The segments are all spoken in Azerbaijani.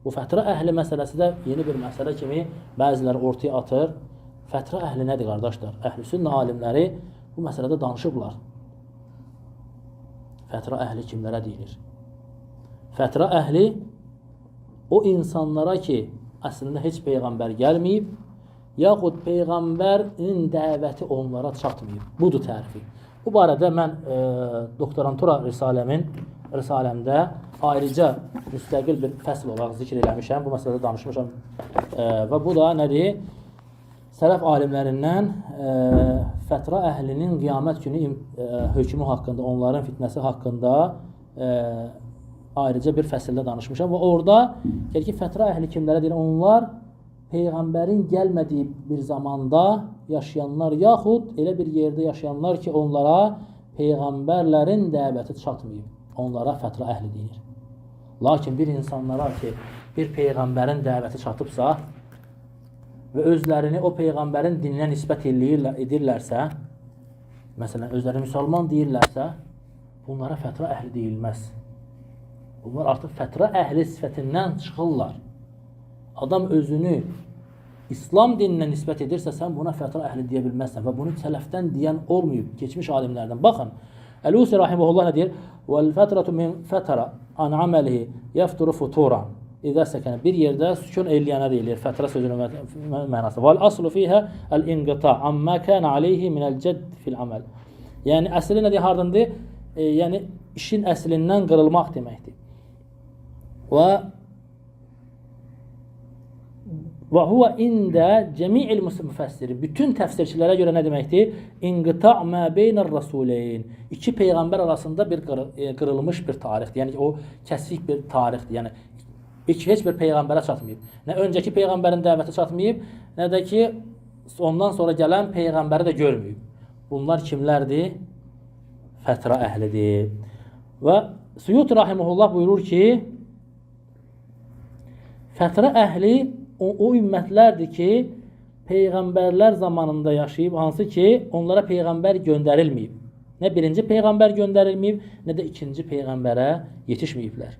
Bu fətra əhli məsələsi də yeni bir məsələ kimi bəziləri ortaya atır. Fətra əhli nədir qardaşlar? Əhl-i sünnə alimləri bu məsələdə danışıblar. Fətra əhli kimlərə deyilir? Fətra əhli o insanlara ki, əslində heç peyğəmbər gəlməyib, yaxud peyğəmbərin dəvəti onlara çatmayıb. Budur tərifi. Bu barədə mən doktorantura risaləmdə ayrıca müstəqil bir fəsl olaraq zikr eləmişəm. Bu məsələdə danışmışam. Və bu da nədir? Sələf alimlərindən fətra əhlinin qiyamət günü hökmü haqqında, onların fitnəsi haqqında ayrıca bir fəsildə danışmışam və orada gəlir ki, fətra əhli kimlərə deyir? Onlar peyğəmbərin gəlmədiyi bir zamanda yaşayanlar, yaxud elə bir yerdə yaşayanlar ki, onlara peyğəmbərlərin dəvəti çatmayıb. Onlara fətra əhli deyilir. Lakin bir insanlara ki, bir peyğəmbərin dəvəti çatıbsa və özlərini o peyğəmbərin dininə nisbət edirlərsə, məsələn, özləri müsəlman deyirlərsə, bunlara fətra əhli deyilməz. Bunlar artıq fətra əhli sifətindən çıxırlar. Adam özünü İslam dininə nisbət edirsə, sən buna fətra əhli deyə bilməzsən və bunu sələfdən deyən olmayıb, keçmiş alimlərdən. Baxın, Əlusi rahimehullah nə deyir? Vəl-fətratu min fətara an amelihi yəfturu futuran. İzə səkənə bir yerdə sükun eləyənə deyilir. Fətra sözünün mənası. Vəl aslu fiyhə əl-inqita amma kana aleyhi minəl-cədd fil aməl. Yəni əsli nədir, hardandır? Yəni işin əslindən qırılmaq deməkdir. Və huve ində cemi'il müfəssirin. Bütün təfsirçilərə görə nə deməkdir? İnqita mə beynər rasuleyn. İki peyğəmbər arasında bir qırılmış bir tarixdir. Yəni o kəsik bir tarixdir. Yəni heç bir peyğəmbərə çatmayıb. Nə öncəki peyğəmbərin dəvəti çatmayıb, nə də ki ondan sonra gələn peyğəmbəri də görməyib. Bunlar kimlərdir? Fətra əhlidir. Və Suyuti rahimehullah buyurur ki, fətra əhli o ümmətlərdir ki, peyğəmbərlər zamanında yaşayıb, hansı ki, onlara peyğəmbər göndərilməyib. Nə birinci peyğəmbər göndərilməyib, nə də ikinci peyğəmbərə yetişməyiblər.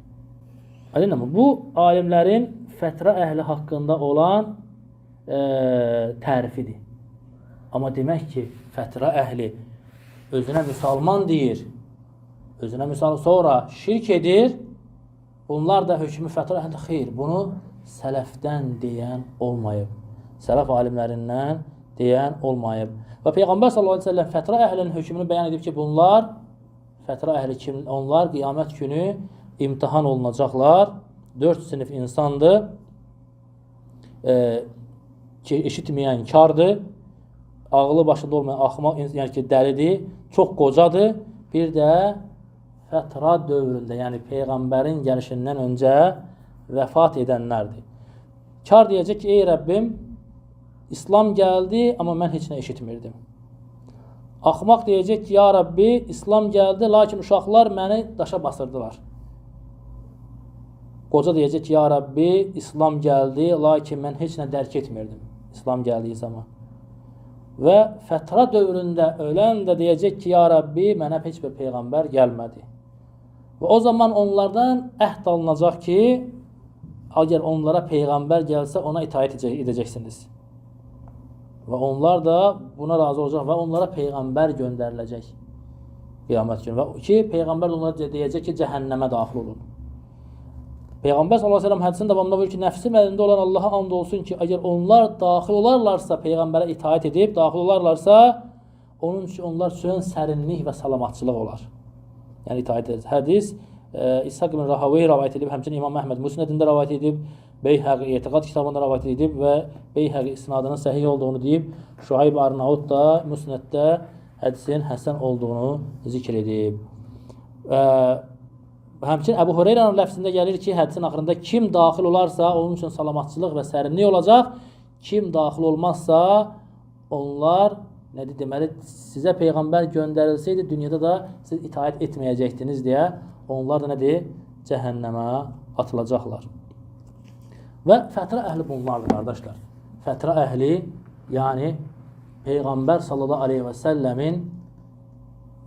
Aydınmı? Bu alimlərin fətra əhli haqqında olan tərifidir. Amma demək ki, fətra əhli özünə müsəlman deyir, özünə müsəlman sonra şirk edir, bunlar da hökmü fətra əhli xeyr. Bunu sələfdən deyən olmayıb. Sələf alimlərindən deyən olmayıb. Və Peyğəmbər sallallahu əleyhi və səlləm fətra əhlinin hökmünü bəyan edib ki, bunlar fətra əhli kim? Onlar qiyamət günü imtahan olunacaqlar. 4 sinif insandır. Ki eşitməyən kardır. Ağlı başında olmayan axmaq, yəni ki, dəlidir, çox qocadır. Bir də fətra dövründə, yəni peyğəmbərin gəlişindən öncə vəfat edənlərdir. Kar deyəcək ki, ey Rəbbim, İslam gəldi, amma mən heç nə eşitmirdim. Axmaq deyəcək ki, ya Rəbbi, İslam gəldi, lakin uşaqlar məni daşa basırdılar. Qoca deyəcək ki, ya Rəbbi, İslam gəldi, lakin mən heç nə dərk etmirdim İslam gəldiyi zaman. Və fətra dövründə ölən də deyəcək ki, ya Rəbbi, mənə heç bir peyğəmbər gəlmədi. Və o zaman onlardan əhd alınacaq ki, əgər onlara peyğəmbər gəlsə, ona itaət edəcəksiniz. Və onlar da buna razı olacaq və onlara peyğəmbər göndəriləcək qiyamət günü. Və ki, peyğəmbər onlara deyəcək ki, cəhənnəmə daxil olun. Peyğəmbər sallallahu əleyhi və səlləm hədisin davamında buyurur ki, nəfsim əlində olan Allaha and olsun ki, əgər onlar daxil olarlarsa, peyğəmbərə itaət edib daxil olarlarsa, onun üçün onlar üçün sərinlik və salamatçılıq olar. Yəni itaət edir. Hədis İshaq ibn Rahavey rəvayət edib, həmçinin İmam Əhməd Musnədində rəvayət edib, Beyhəqi Etiqad kitabında rəvayət edib və Beyhəqi isnadının səhih olduğunu deyib. Şuayb Arnaud da Musnəddə hədisin həsən olduğunu zikr edib. Həmçinin Əbu Hureyranın ləfzində gəlir ki, hədisin axırında kim daxil olarsa, onun üçün salamatçılıq və sərinlik olacaq. Kim daxil olmazsa, onlar nədir deməli, sizə peyğəmbər göndərilsəydi, dünyada da siz itaət etməyəcəkdiniz deyə onlar da nədir? Cəhənnəmə atılacaqlar. Və fətra əhli bunlardır, qardaşlar. Fətra əhli, yəni Peyğəmbər sallallahu aleyhi və səlləmin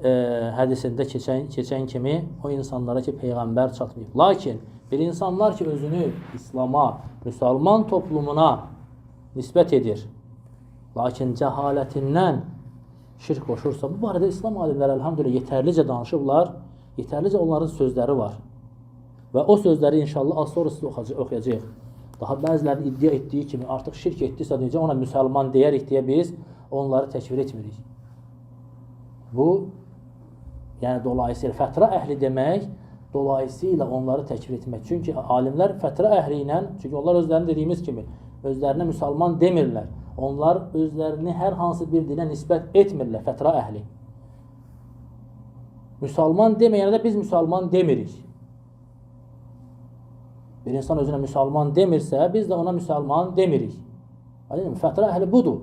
hədisində keçən kimi o insanlara ki, Peyğəmbər çatmayıb. Lakin bir insanlar ki, özünü İslama, müsəlman toplumuna nisbət edir, lakin cəhalətindən şirk qoşursa, bu barədə İslam alimləri elhamdülillah yetərlicə danışıblar, yetərlicə onların sözləri var. Və o sözləri inşallah az sonra sizə oxuyacağıq. Daha bəzilərinin iddia etdiyi kimi artıq şirk etdisə necə ona müsəlman deyərik deyə biz onları təkfir etmirik. Bu, yəni dolayısıyla fətra əhli demək, dolayısıyla onları təkfir etmək. Çünki alimlər fətra əhli ilə, çünki onlar özlərinin dediyimiz kimi özlərinə müsəlman demirlər. Onlar özlərini hər hansı bir dinə nisbət etmirlər, fətra əhli. Müsəlman deməyənə də biz müsəlman demirik. Bir insan özünə müsəlman demirsə, biz də ona müsəlman demirik. Aydınmı? Fətra əhli budur.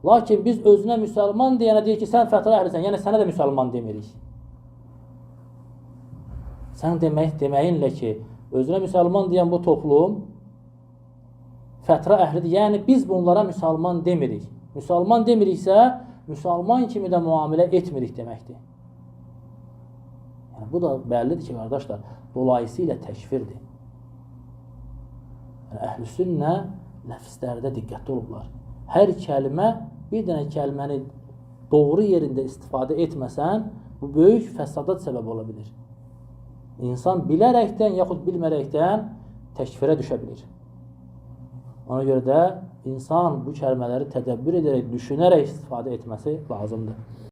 Lakin biz özünə müsəlman deyənə deyir ki, sən fətra əhlisən, yəni sənə də müsəlman demirik. Sən deməyinlə ki, özünə müsəlman deyən bu toplum fətra əhlidir. Yəni biz bunlara müsəlman demirik. Müsəlman demiriksə, müsəlman kimi də müamilə etmirik deməkdir. Yəni, bu da bəllidir ki, qardaşlar, dolayısıyla təkfirdir. Yəni, əhl-i sünnə ləfslərdə diqqətli olublar. Hər kəlmə, bir dənə kəlməni doğru yerində istifadə etməsən, bu böyük fəsada səbəb ola bilir. İnsan bilərəkdən yaxud bilmərəkdən təkfirə düşə bilir. Ona görə də insan bu kəlmələri tədəbbür edərək, düşünərək istifadə etməsi lazımdır.